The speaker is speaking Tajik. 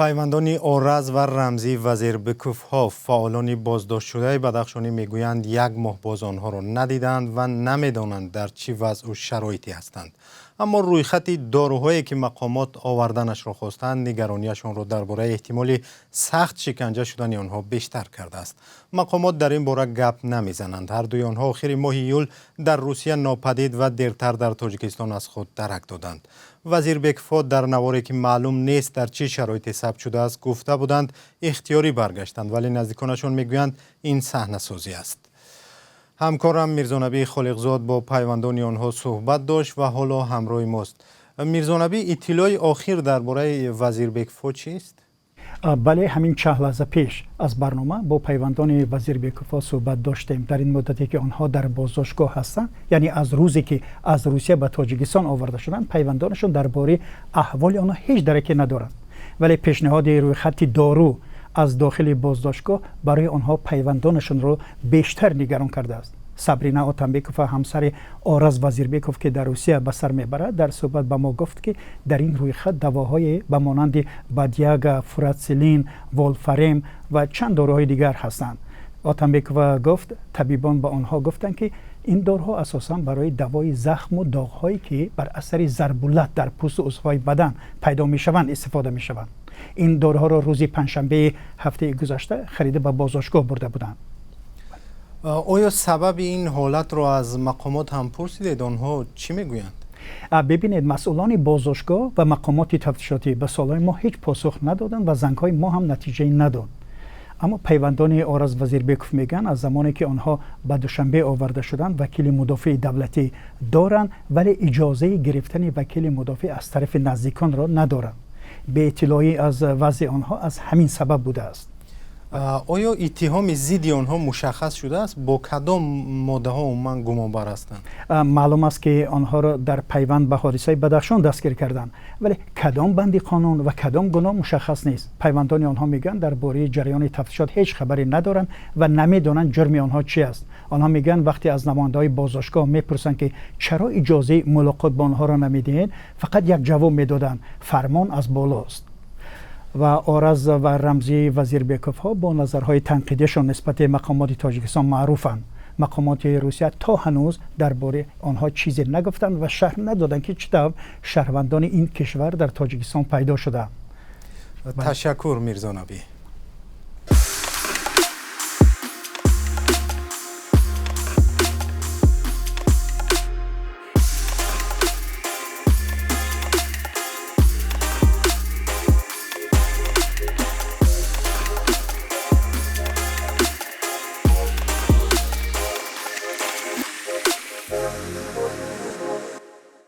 Пайвандони Ораз ва Рамзӣ Вазирбековҳо, фаъолони боздоштшудаи бадахшонӣ, мегӯянд, як моҳ боз онҳоро надидаанд ва намедонанд, дар чӣ вазъу шароите ҳастанд. Аммо рӯйхати доруҳое, ки мақомот оварданашро хостанд, нигарониашонро дар бораи эҳтимоли сахт шиканҷа шудани онҳо бештар кардааст. Мақомот дар ин бора гап намезананд. Ҳар дуи онҳо охири моҳи июл дар Русия нопадид ва дертар дар Тоҷикистон аз худ дарак доданд. Вазирбековҳо дар наворе, ки маълум нест дар чӣ шароите сабт шудааст, гуфта буданд, ихтиёрӣ баргаштанд, вале наздиконашон мегӯянд, ин саҳнасозӣ аст. Ҳамкорам Мирзонабӣ Холиқзод бо пайвандони онҳо суҳбат дошт ва ҳоло ҳамроҳи мост. Мирзонабӣ, иттилои охир дар бораи Вазирбековҳо чист? Бале, ҳамин чанд лаҳза пеш аз барнома бо пайвандони Вазирбековҳо суҳбат доштем. Дар ин муддате, ки онҳо дар боздоштгоҳ ҳастанд, яъне аз рӯзе, ки аз Русия ба Тоҷикистон оварда шуданд, пайвандонашон дар бораи аҳволи онҳо ҳеҷ дараке надоранд. Вале пешниҳоди рӯйхати дору аз дохили боздоштгоҳ барои онҳо пайвандонашонро бештар нигарон кардааст. Сабрина Отамбекова, ҳамсари Ораз Вазирбеков, ки дар Русия ба сар мебарад, дар суҳбат ба мо гуфт, ки дар ин рӯйхат давоҳое ба монанди бадяга, фурацилин, волфарем ва чанд доруҳои дигар ҳастанд. Отамбекова гуфт, табибон ба онҳо гуфтанд, ки ин доруҳо асосан барои давои захму доғҳое, ки бар асари зарбулат дар пӯсту узвҳои бадан пайдо мешаванд, истифода мешаванд. Ин доруҳоро рӯзи панҷшанбеи ҳафтаи гузашта харида ба боздоштгоҳ бурда буданд. Оё сабаби ин ҳолатро аз мақомот ҳам пурсидед? Онҳо чӣ мегӯянд? Бибинед, масъулони боздоштгоҳ ва мақомоти тафтишотӣ ба суолҳои мо ҳеҷ посух надоданд ва зангҳои мо ҳам натиҷае надод. Аммо пайвандони Ораз Вазирбеков мегӯянд, аз замоне ки онҳо ба Душанбе оварда шуданд, вакили мудофеи давлатӣ доранд, вале иҷозаи гирифтани вакили мудофеъ аз тарафи наздиконро надоранд. Беиттилоӣ аз вазъи онҳо аз ҳамин сабаб будааст. Оё иттиҳоми зидди онҳо мушаххас шудааст? Бо кадом моддаҳо умуман гумонбар ҳастанд? Маълум аст, ки онҳоро дар пайванд ба ҳодисаи Бадахшон дастгир карданд, вале кадом банди қонун ва кадом гуноҳ мушаххас нест. Пайвандони онҳо мегӯянд, дар бораи ҷараёни тафтишот ҳеҷ хабаре надоранд ва намедонанд, ҷурми онҳо чи аст. Онҳо мегӯянд, вақте аз намояндаҳои боздоштгоҳ мепурсанд, ки чаро иҷозаи мулоқот бо онҳоро намедиҳед, фақат як ҷавоб медоданд: фармон аз болост. Ва Ораз ва Рамзӣ Вазирбековҳо бо назарҳои танқидиашон нисбати мақомоти Тоҷикистон маъруфанд. Мақомоти Русия то ҳанӯз дар бораи онҳо чизе нагуфтанд ва шарҳ надоданд, ки чӣ тавр шаҳрвандони ин кишвар дар Тоҷикистон пайдо шудаанд. Ташаккур, Мирзонабӣ.